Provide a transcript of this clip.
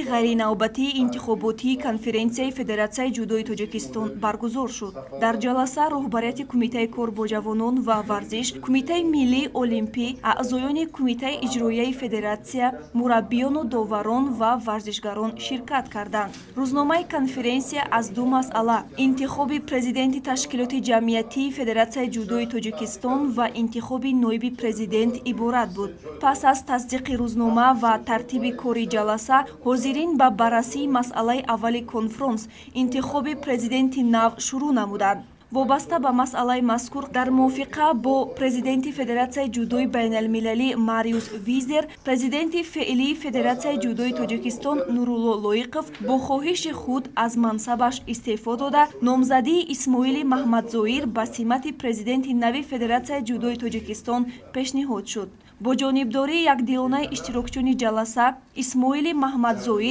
Ғайринавбатии интихоботии конференсияи Федератсияи ҷудои Тоҷикистон баргузор шуд. Дар ҷаласа роҳбарияти Кумитаи кор бо ҷавонон ва варзиш, Кумитаи миллии олимпӣ, аъзоёни Кумитаи иҷроияи федератсия, мураббиёну доварон ва варзишгарон ширкат карданд. Рӯзномаи конференсия аз ду масъала: интихоби президенти ташкилоти ҷамъиятии Федератсияи ҷудои Тоҷикистон ва интихоби ноиби президент иборат буд. Пас аз тасдиқи рӯзнома ва тартиби кори ҷаласа, ҳозирин ба баррасии масъалаи аввали конфронс, интихоби президенти нав, шурӯъ намуданд. Вобаста ба масъалаи мазкур, дар мувофиқа бо президенти Федератсияи ҷудои байналмилалӣ Мариус Визер, президенти феълии Федератсияи ҷудои Тоҷикистон Нурулло Лоиқов бо хоҳиши худ аз мансабаш истеъфо дода, номзадии Исмоили Маҳмадзоир ба симати президенти нави Федератсияи ҷудои Тоҷикистон пешниҳод шуд. Бо ҷонибдории якдилонаи иштирокчиёни ҷаласа, Исмоили Маҳмадзоир